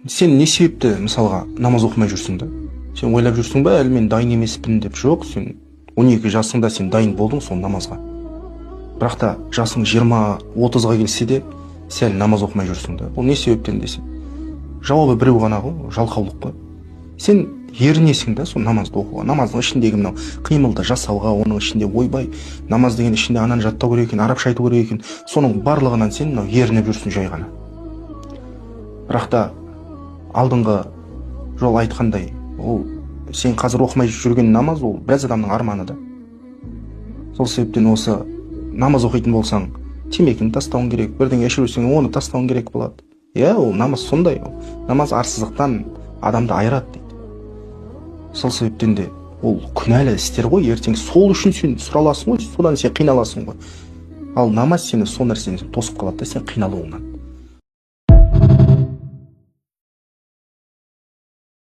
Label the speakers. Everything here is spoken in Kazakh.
Speaker 1: Сен не себепті, мысалға, намаз оқымай жүрсің да? Сен ойлап жүрсің ба, әлі мен дайын емеспін деп? Жоқ, сен 12 жасыңда сен дайын болдың сол намазға. Бірақ та жасың 20-30-ға келсе де, сәл намаз оқымай жүрсің да. Бұл не себептен десе, жауабы біреу ғана ғой, жалқаулық қой. Сен ерінесің да сол намазды оқуға, намаздың ішіндегі мынау қимылды жасауға, оның ішінде, ойбай, намаз деген ішінде ананы жаттау керек екен, арабша айту керек екен, соның барлығынан сен мынау ерініп жүрсің жай ғана. Бірақ та алдыңғы жол айтқандай, ол сен қазір оқымай жүрген намаз, ол біраз адамның арманы да. Сол себептен осы намаз оқитын болсаң, темекіні тастауың керек, бірдеңе ішіп жүрсең, оны тастауың керек болады. Иә, ол намаз сондай, ол намаз арсыздықтан адамды айырады дейді. Сол себептен де ол күнәлі істер ғой, ертең сол үшін сен сұраласың ғой, содан сен қиналасың ғой. Ал намаз сені сол нәрседен тосып қалады да, сен қиналуыңнан.